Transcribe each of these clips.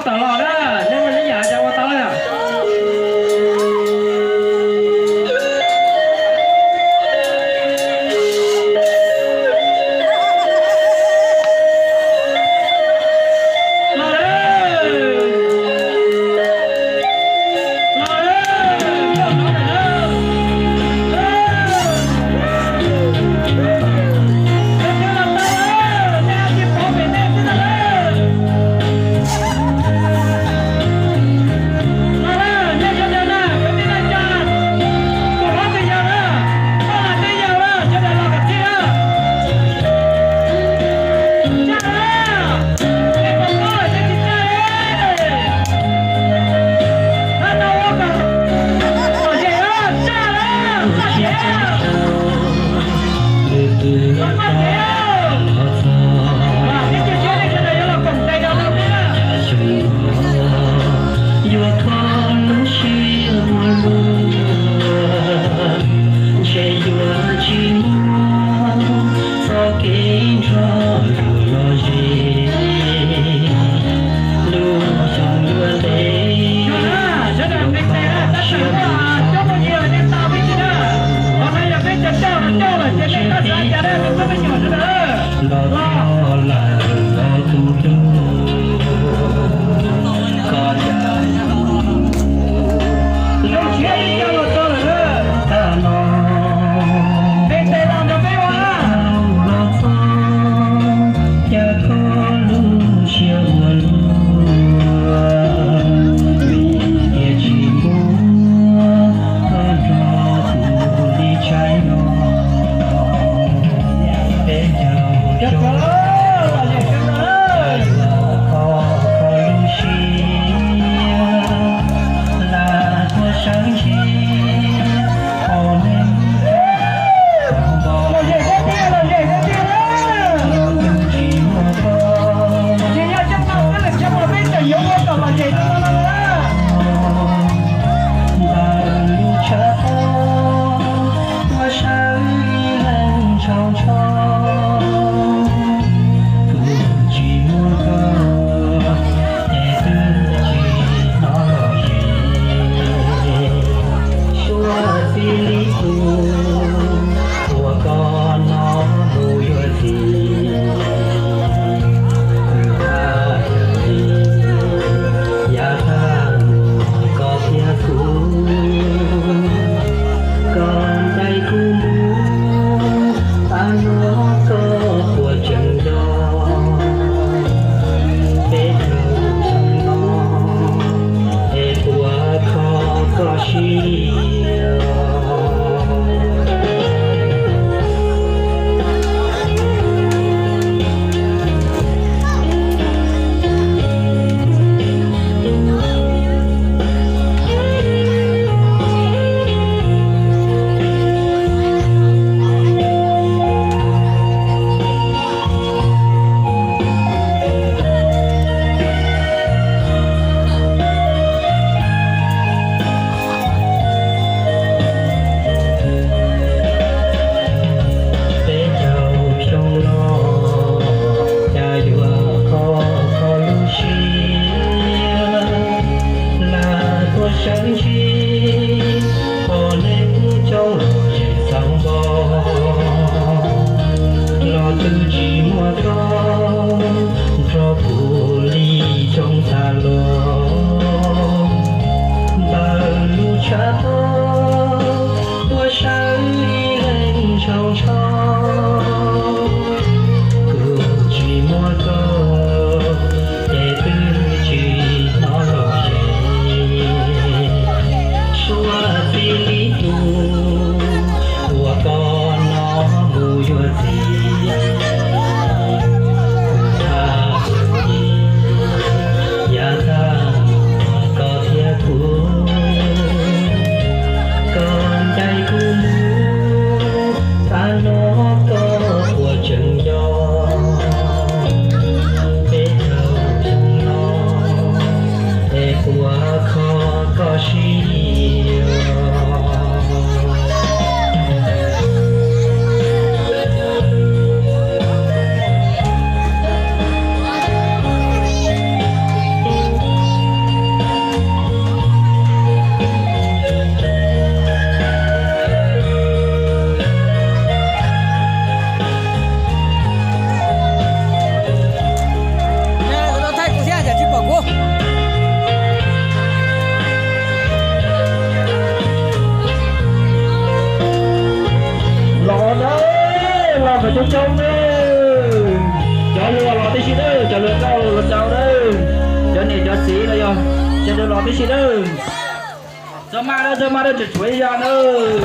Tawm los na, nyob ua li yam cas ua tau na. Yuav kho lub siab ua luaj, ntshe yuav tsis muaj txoj kev nrog luag los ze. Lub xyoo yuav ntev, sawv daws nqis tes na, tab sis muaj coob muaj yig nej tau me ntsis na. Qhov no yog peb cov coj los coj lawm ces nej koj xav cas na, tus tub me nyuam sawv daws. Los txog lawm los tus hlub, koj cas lub siab ib co los txog lawm na. Tag no, nqis tes los nrog peb ua. Los txog, cas kho lub siab ua luaj, vim tias tsis muaj koj nrog kuv li tshaib no. Peb caug xyoo, kho kho lub siab, lam tuaj sawv ntsib hauv neeg npau. Tsis muaj koj, ntawm lub tshav pob tuaj sawv ib leeg ntshaus ntsho. Kuv tsis muaj koj ces twb tsis hnov lom zem. Suav txij li tus uas koj hnov mus yuav txim. Kuv thab txim, yav tag mus koj thiab kuv, koj ncaim kuv mus, tav no koj puas tseem nco peb tug xyoo no, es puas kho koj siab. Peb caug xyoo no, cas yuav kho kho lub siab, lam tuaj sawv ntsib hauv neeg coob lom zem xauv npau. Los twb tsis muaj koj nrog kuv li tsoo tas los. Ntawm lub tshav pob tuaj sawv ib leeg ntshaus ntsho. Kuv tsis muaj koj ces twb tsis hnov lom zem. Suav txij li tus uas koj hnov mus yuav txim. Kuv thab txim, yav tag mus koj thiab kuv, Tsis dawb, txhob maj dawb, txhob maj dawb, tseem tshuav ib zaj na,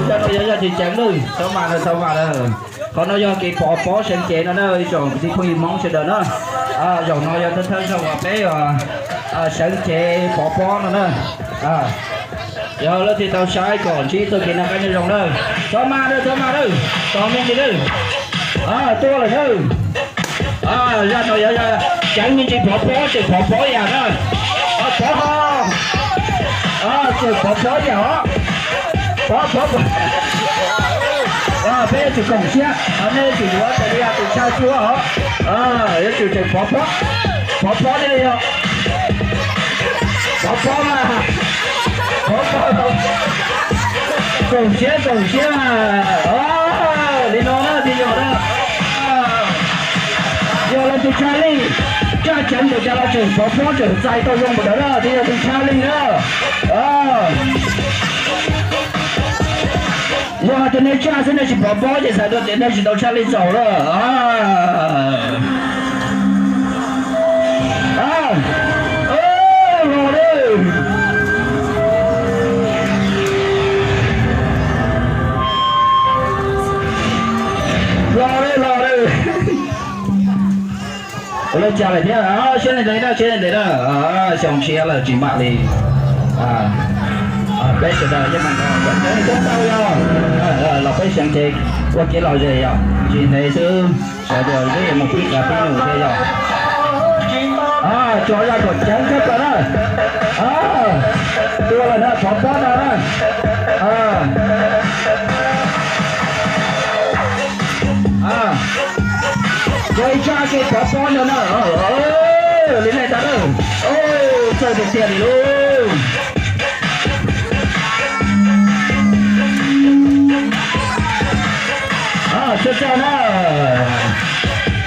zaj no yog zaj tseem ceev dawb, txhob maj dawb, txhob maj dawb. Qhov no yog kev pov pob seev cev no na ib tsoom kwv tij phooj ywg Hmoob sawv daws na. Zaum no yog thawj thawj zaug uas peb seev cev pov pob no na. Yog leej twg tau saib kom ntsib txoj kev noj qab nyob zoo na. Txhob maj dawb, txhob maj dawb, tos me ntsis dawb. Tuaj lawm na. Zaj no yog ceev me ntsis, pov pob tseem pov pob yam na. Pov ho, tseem pov pob yam os. Pov pov, peb yuav tsum koom siab, nej yuav tsum yuav tes li tus tshaj cuab os. Yuav tsum tseem pov pob, pov pob thiaj li yog pov pob mas. Pov pob, koom siab koom siab mas. Li no na thiaj yog na. Yog leej twg tshaj lij, tshaj ceev npaum cas los tseem pov pob tseem txais tau zoo npaum ntawd na thiaj yog tus tshaj lij na. Yog hais tias nej tshaj xwb nej tsis pov pob ces txhais tau tias nej tsis tau tshaj lij txaus na. Los li, los li, los li. Ua li cas lawm thiab, siab ntev na, siab ntev na. Xyoo tshiab lawm tsis mam li. Peb sawv daws yeej meem no kom tseeb tau yog los peb seev cev ua kev lom zem yom, tsis ntev xwb sawv daws twb yuav mus pib qav pib num thiab yom. Tso zaj kom ceev tshaj plaws na. Tua lawm na, pov pob no na. Ua ib zaj kev pov pob no na. Li nej tau na, txawj tiag tiag li lauj. Txawj txawj na.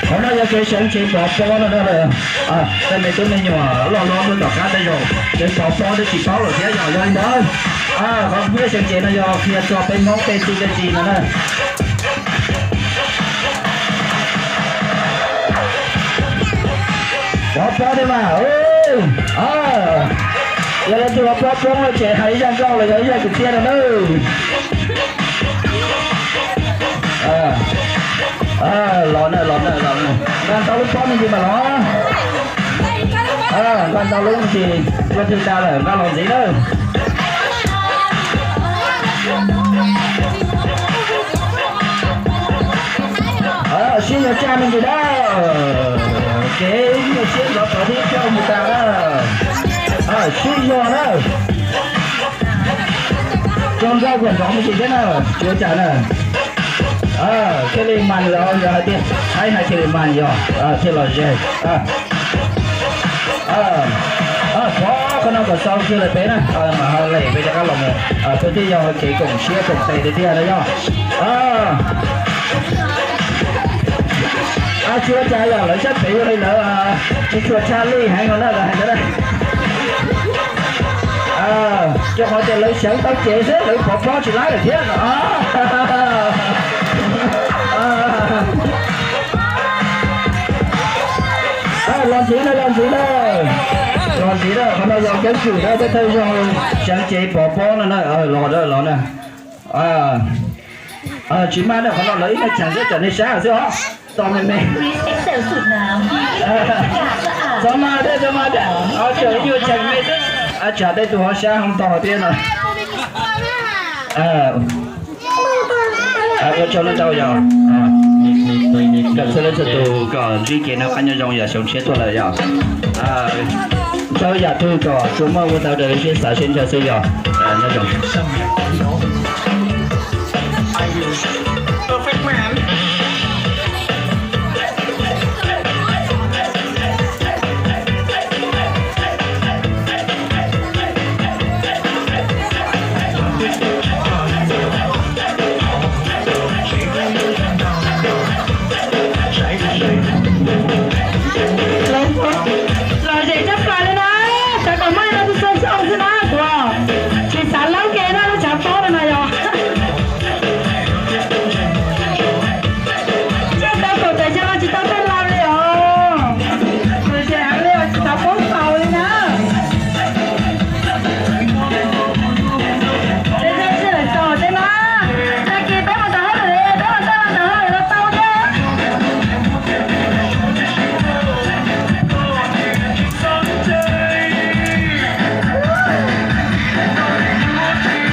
Qhov no yog kev seev cev pov pob no na. Tej me tub me nyuam loj hlob tuaj tom qab tej zaum tseem pov pob twb tsis paub lawm thiab yom. Yog li ntawd, qhov peb seev cev no yog qhia txog peb Hmoob tej txuj tej ci no na. Pov pob thiab mas. Yog leej twg pov pob poob lawm ces hais ib zaj nkauj los yog ib zaj kwv txhiaj no na. Los na, los na, los na. Nqa ntau lub pob me ntsis mas los. Nqa ntau lub me ntsis, ua twg tas lawm nqa los ntxiv na. Sib zog tsa me ntsis na. Kev nyuaj siab ntxov tod thiab coj mus tas na. Sib zog na. Tso nkauj kom nrov me ntsis thiab na, tsis ua cas na. Thiaj li mas los yog hais tias, hais hais thiaj li mas yog thiaj los ze. Pov qhov no kom xaus kiag lawm peb na, mam ho lem peb rov qab los mus. Peb thiaj yog kev koom siab koom tes tiag tiag na yog. Tsis ua cas yog lawv sab pem ua li lawv tsis tshua tshaj lij heev no na, lawv hais ntawd na. Rau qhov tias lawv seev tau cev xwb lawv pov pob tsis laib lawm thiab. Los ntxiv na, los ntxiv na. Los ntxiv na, qhov no yog keeb kwm na, peb thawj zaug seev cev pov pob no na, los na, los na. Tsis maj na, qhov no lawv ib nyuag cheem xwb, tsam nej saib xwb os. Tos me me. Txhob maj thiab, txhob maj thiab, tsam ib nyuag cheem me xwb. Tsam tej tus ho sab hoob tog thiab no. Ua tsaug ntau yog kom txhua leej txhua tus kom ntsib kev noj qab nyob zoo yog xyoo tshiab tuaj lawm yog. Ntau yam twg kom tsuas muaj ua tau raws li siab xav siab ntshaw xwb yog. Nyob zoo.